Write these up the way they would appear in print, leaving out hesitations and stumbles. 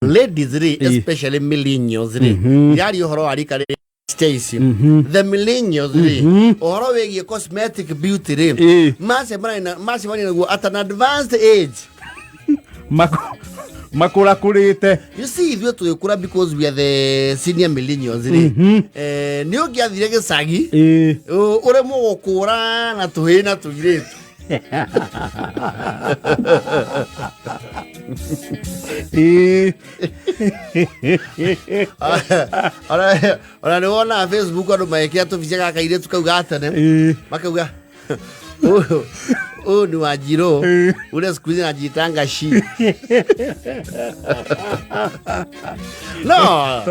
Ladies rĩ, especially millennials rĩ, ndĩraria ũhoro wa rika rĩ Stacy, the millennials rĩ, ũhoro wĩgiĩ cosmetic beauty rĩ, macemania naguo at an advanced age. Makũrakũrĩte. You see, ithuĩ tũgĩkũra, because we are the senior millennials rĩ, nĩ ũngĩathire gĩcagi ũremwo gũkũra na tũhĩĩ na tũirĩtu. Ona nĩ wonaga Facebook andũ magĩkĩra tũbica ga kairĩtu kau ga tene, makauga, "Huyu ni Wanjiru ule siku hizi anajiitanga she." No.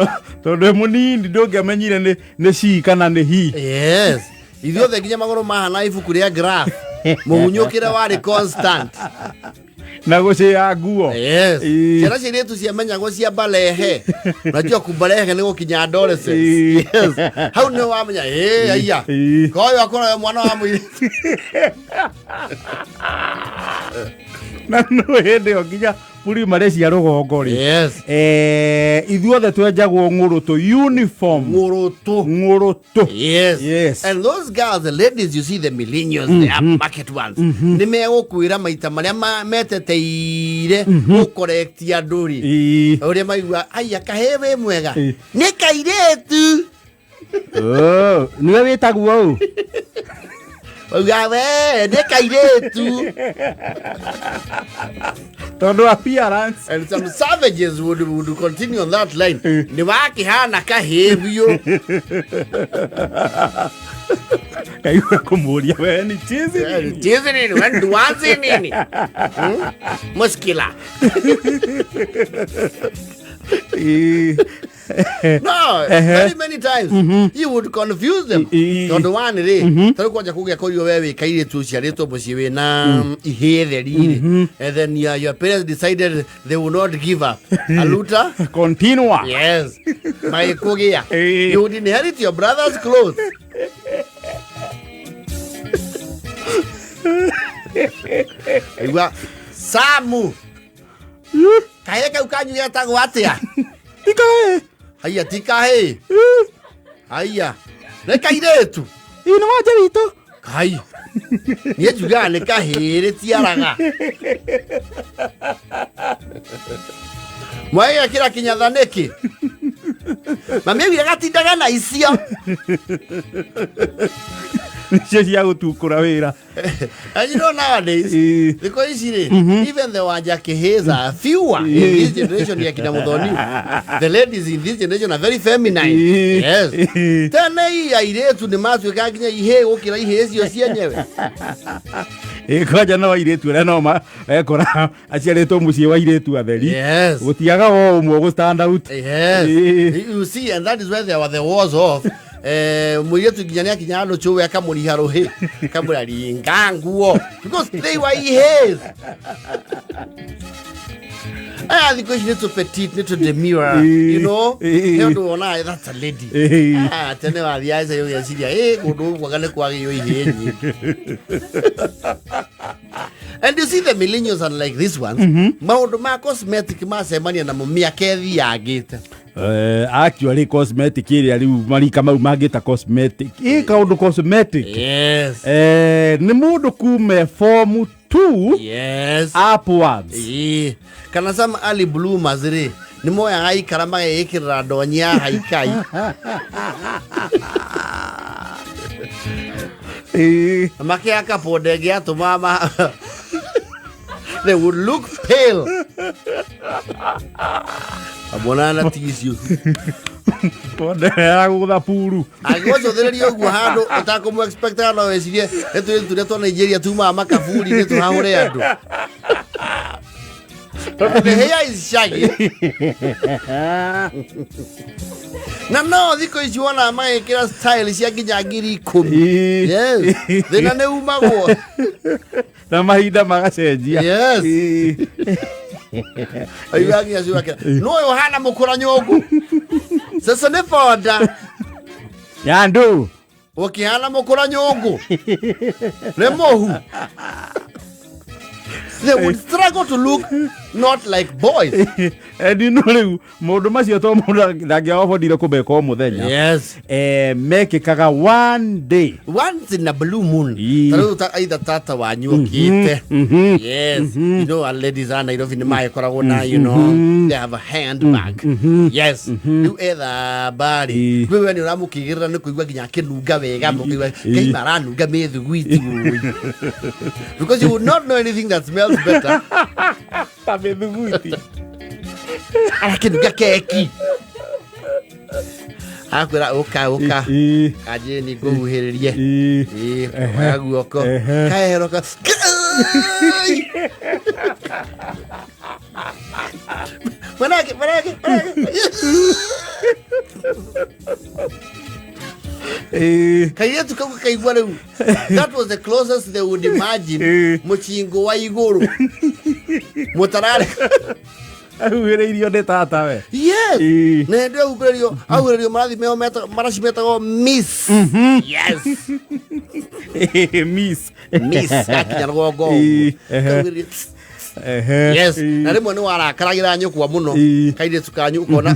Tondũ ĩ mũnini ndũngĩamenyire nĩ she kana nĩ he. Yes, ithuothe nginya magũrũ mahana ibuku rĩa graph, mũhunyũkĩre warĩ constant. Na gũcĩa nguo. Yes. Ciana cia irĩtu ciamenyagwo cia balehe. Unajua kubalehe nĩ gũkinya adolescence. Yes, hau nĩ wamenya ĩ aiya koyo akorwo we mwana wa mũirĩtu. Na no hĩndĩ ĩyo nginya primary cia rũgongo rĩ, ithuothe twenjagwo ng'ũrũtũ, uniform. Ng'ũrũtũ. Ng'ũrũtũ. Yes. And those girls, the ladies, you see, the millennials, the upmarket ones, nĩ megũkwĩra maita marĩa meteteire gũkorektia andũ rĩ, ũrĩa maigua aya kahĩĩ wĩ mwega, nĩ kairĩtu. Oh, nĩwe wĩtagwo ũũ. Mauga we nĩ kairĩtu. Tondũ appearance. And some savages would continue on that line, nĩ wakĩhana kahĩĩ biũ. Kaigua kũmũria, we ni chizi nini? Chizi nini? We nduanzi nini? Muskila. No, very many times you would confuse them, tondũ one rĩ, tarĩu kwanja kũgĩa korio we wĩ kairĩtu ũciarĩtwo mũciĩ wĩna ihĩĩ theri rĩ, and then your parents decided they will not give up aluta Continua. Yes, magĩkũgĩa, you would inherit your brother's clothes. Igua Samu, kahĩĩ kau kanyu getagwo atĩa? Tikaĩ. Haiya, ti kahĩĩ, haiya, nĩ kairĩtu. Ĩ, nĩ wanja witũ. Kai, niĩ njugaga nĩ kahĩĩ rĩtiaraga mwagĩgekĩra kĩnyatha nĩkĩ? Mami augire gatindaga na icio. Nĩcio cia gũtukũra wĩra. And you know, nowadays, thikũ ici rĩ, even the wanja kĩhĩs are fewer in this generation ya kina Muthoni. The ladies in this generation are very feminine. Yes. Tene ii airĩtu nĩ matuĩkaga nginya ihĩĩ gũkĩra ihĩĩ icio cienyewe. Ĩ, kwanja no airĩtu arĩa no ekora aciarĩtwo mũciĩ wa airĩtu atheri. Gũtiaga o ũmwe gũ stand out. Yes. You see, and that is where there were the wars of mũirĩtu nginya nĩ akinya handũ cũwe akamũriha rũhĩ, akamwĩra ringa nguo, because they were ihĩĩ. Aya thikũ ici nĩ tũ petit, nĩ tũ demure, he ũndũ wonaga that's a lady. Ah, tene wathiaga ica ũgeciria ĩ kũndũ gũkũ anga nĩ kwagĩo ihĩĩ nyingĩ. And you see, the millennials are like this ones, maũndũ ma cosmetic macemania namo mĩaka ĩthiangĩte. Actually cosmetic ĩrĩa rĩu marika mau mangĩta cosmetic, ĩ kaũndũ cosmetic. Nĩ mũndũ kume form 2 upwards. Ĩĩ. Kana some early bloomers rĩ, nĩ moyaga ikara mageyĩkĩrĩra ndonyi ya haikai. Makĩhaka ponde ĩngĩ yatũmaga they would look pale. Amonana na tissue. Ponde ya gũtha puru. Angĩgũcũthĩrĩria ũguo handũ ũtakũmũ expectaga, no wĩcirie nĩ tũrĩ tũrĩa twa Nigeria tumaga makaburi-inĩ tũhahũre andũ, tondũ the hair is shaggy. Na no thikũ ici wonaga magĩkĩra style cia nginya 10,000. Yes, thĩna nĩ umagwo. Na mahinda magacenjia. Yes. Aigua nginya ciwakĩra no ũyũ ũhana mũkũra nyũngũ, sasa nĩ bonda. Ya ndũ. Ũkĩhana mũkũra nyũngũ nĩ mũhu. They would struggle to look Not like boys. And no rĩu maũndũ macio to mũndũ ndangĩabondire kũmeka o mũthenya. Yes. Mekĩkaga one day. Once in a blue moon. Ii. Ta rĩu ta either tata wanyu okĩte. Yes. You know, our ladies a Nairobi nĩ magĩkoragwo na, you know, they have a handbag. Yes. Rĩu ethamba rĩ, Ii. rĩu we nĩ ũramũkĩgĩrĩra nĩ kũigua nginya akĩnunga wega, mũkĩigua kaima aranunga mĩthugwiti ũĩ. Because you would not know anything that smells better. Ta mĩthuguiti. Arakĩnunga keki. Akwĩra ũka ũka. Ii. Kanjĩ ngũhuhĩrĩrie. Ii. Ĩĩ, oya guoko. Ehe. Kahero ka. Kai! Manake, manake, manake. Ii. Kairĩtu kau gakaigua rĩu. That was the closest they would imagine Ĩĩ. mũchingo wa igũrũ. Mũtararĩ. Ahuhĩrĩirio nĩ tata we. Yes. Ĩĩ. Na hĩndĩ ĩyo ahuhĩrĩrio, ahuhĩrĩrio marathi meo maraci metagwo miss. Yes. Miss. Miss gakinya rũgongo ũguo. Ĩĩ. Ehe. Kahuhĩrĩrio. Ehe. Yes. Ĩĩ. Na rĩmwe nĩ warakaragĩra nyũkwa mũno. Ĩĩ. Kairĩtu kanyu ũkona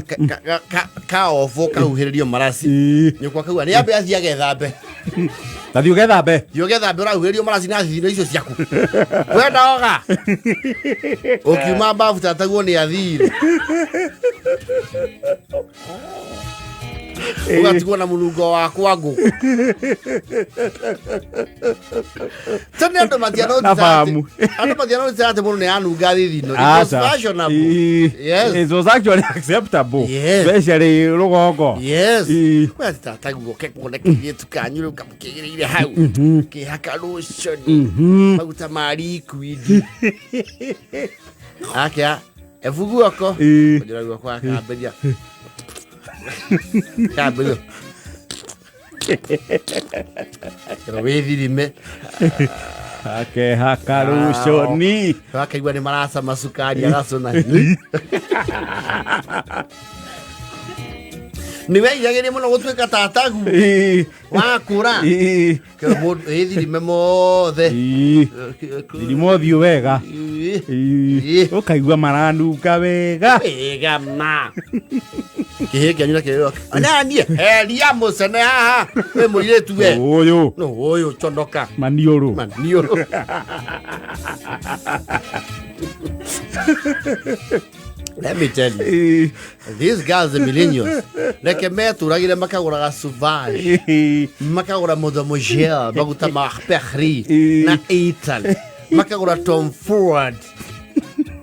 kaobo kahuhĩrĩrio maraci. Ĩĩ. Nyũkwa kauga nĩ ambe athiĩ agethambe. Ta thiĩ ũgethambe. Thiĩ ũgethambe ũrahuhĩrĩrio maraci na thithino icio ciaku. Wenda oga. Ũkiuma mbabu tataguo nĩ athire. Ũgatigwo na mũnungo wa kwangũ. Tene andũ matianoticaga Na famu. Andũ matianoticaga atĩ mũndũ nĩ anunga thithino. It was Aca. fashionable. Ĩĩ. Yes. It was actually acceptable. Yes. Especially rũgongo. Yes. Ĩĩ. Kwĩ atĩ tataguo ke kuona kairĩtu kanyu rĩu kamũkĩgĩrĩire hau. Kĩhaka lotion. Maguta ma liquid. Akĩa ebu guoko. Ĩĩ. Kũnjĩra guoko akambĩria. Kambĩria. Kĩro wĩthirime. Akehaka rũconi. Akaigua nĩ maracama cukari agacũna. Nĩ weriragĩria mũno gũtuĩka tatagu Ĩĩ. wakũra. Ĩĩ. Kĩro mũndũ wĩthirime mothe. Ĩĩ. Thirima ũthiũ wega. Ĩĩ. Ĩĩ. Ĩĩ. Ũkaigua maranunga wega. Wega ma. Kĩhĩ kĩanyu na kĩrĩro. Onanie, heria mũcene haha. Wĩ mũirĩtu we. Ũyũ. No ũyũ conoka. Maniũrũ. Maniũrũ. Let me tell you. Ĩĩ. These girls, the millennials, reke metũragĩre makagũraga Sauvage, Ĩĩ. makagũra Mademoiselle, maguta ma Paris Ĩĩ. na Italy, makagũra Tom Ford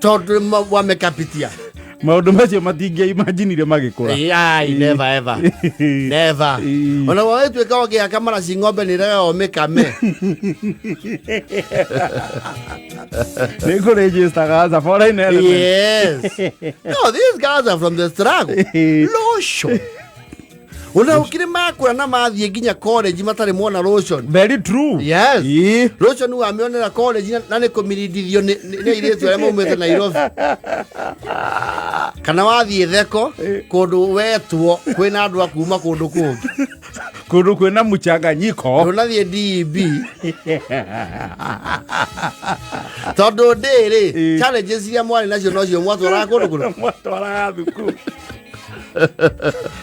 tondũ wa mekapitia. Maũndũ macio matingĩaimaginire magĩkũra. Ai, never ever. Never. Ĩĩ. Ona wagĩtuĩka ũkĩhaka maraci ng'ombe nĩ regaga ũmĩkame. Nĩ kũregistaga as a foreign element. Yes. No, these guys are from the struggle. Lotion. Ona ũkĩrĩ makũra na mathiĩ nginya college matarĩ mona lotion. Very true. Yes. Ĩĩ. Lotion wamĩonera college na nĩ kũmirindithio nĩ airĩtu arĩa maumĩte Nairobi. Kana wathiĩ theko kũndũ wetwo kwĩna andũ a kuma kũndũ kũngĩ. Kũndũ kwĩna mũchanganyiko. Ndũnathiĩ DEB. Tondũ ndĩrĩ Ĩĩ. challenges iria mwarĩ nacio nocio mwatwaraga kũndũ kũna. Mwatwaraga thukuru.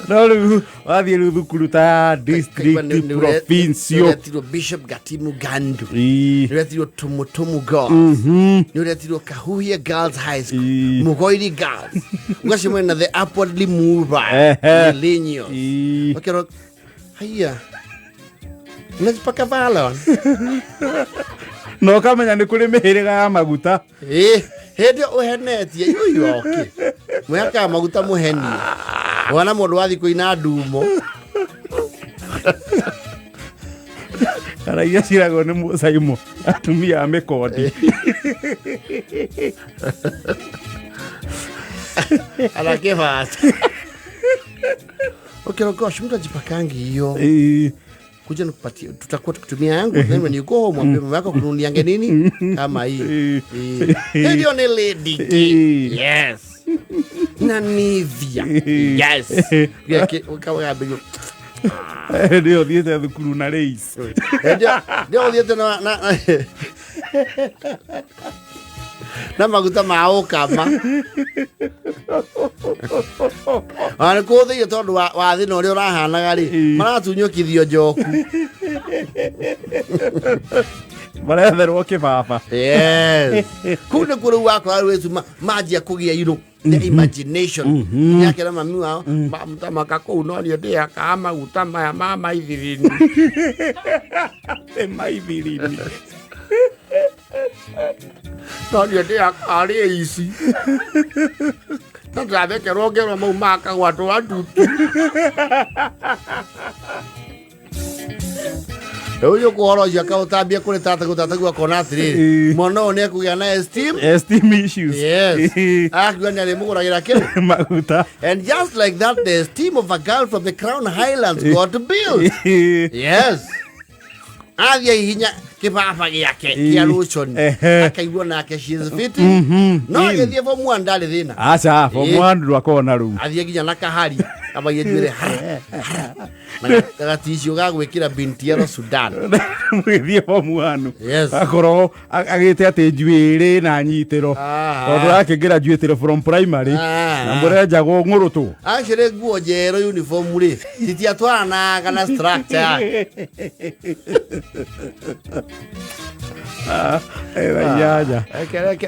No rĩu wathiĩ rĩu thukuru ta district, provincial. Nĩũretirwo Bishop Gatimu Gandu. Ĩĩ. Nĩũretirwo Tumutumu Girls. Nĩũretirwo Kahuhia Girls High School. Ĩĩ. Mugoiri Girls. Ũgacemania na the upwardly mobile Ehe. millennials. Ĩĩ. Ũkerwo haiya unajipaka Valon. Na ũkamenya nĩ kũrĩ mĩhĩrĩga ya maguta. Ĩĩ, hĩndĩ ĩyo ũhenetie yũyũ oke. Mwĩhakaga maguta mũhenie. Wana mũndũ wathiĩ kũina ndumo. Kana iria ciragwo nĩ mũcaimo atumia a mĩkondi. Anakĩbata. Ũkerwo gosh, mtu ajipakangi hiyo. Ĩĩ. Kuja nikupatie, tutakuwa tukitumia yangu then when you go home mwambie mama yako kununiange nini kama hii. Ĩĩ. Ĩĩ. Hiyo ni Lady K. Ĩĩ. Yes. Na Nivea. Yes. Gĩake ũkawambĩrĩria. Nĩ ũthiĩte thukuru na race. Ndio ũthiĩte na Na maguta ma ũkama ona nĩ kũhũthĩire tondũ wa thĩna ũrĩa ũrahanaga rĩ, maratunyũkithio njoku. Maretherwo kĩbaba. Yes, kũu nĩkuo rĩu wakora rĩu manjia kũgĩa irũ, the imagination nĩakĩra mami wao mamutamaka kũu, no niĩ ndĩhakaga maguta maya ma maithirini. Nĩ maithirini. No niĩ ndĩhakaga rĩ ici na ndĩrathekerwo ngerwo mau makagwatwo andutu. Rĩu nĩ ũkũhoro ũcio akaũtambia kũrĩ tataguo, tataguo akona atĩrĩrĩ, mwana ũyũ nĩ ekũgĩa na esteem Esteem issues. Yes, akiuga nĩ arĩmũgũragĩra kĩrĩ maguta. And just like that, the esteem of a girl from the Crown Highlands got built. Yes, athiĩ hihinya kĩbaba gĩake kĩa lotion, akaigua nake she is fitting. No agĩthiĩ form one ndarĩ thĩna. Aca, form one ndwakorwo rĩu. Athiĩ nginya na kahari kamaiye njuĩrĩ na gaticio ga gwĩkĩra bintiero Sudan. Mũgĩthiĩ form one. Yes. Akorwo agĩte atĩ njuĩrĩ na nyitĩro, tondũ arakĩingĩra njuĩtĩro from primary, na mũrenjagwo ng'ũrũtũ. Actually nguo njerũ, uniform rĩ, citiatwaranaga na structure yake. Inyanya.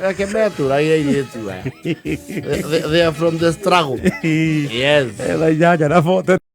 Reke metũragĩre airĩtu aya. They are from the struggle. Yes. Thaa 8 na 40.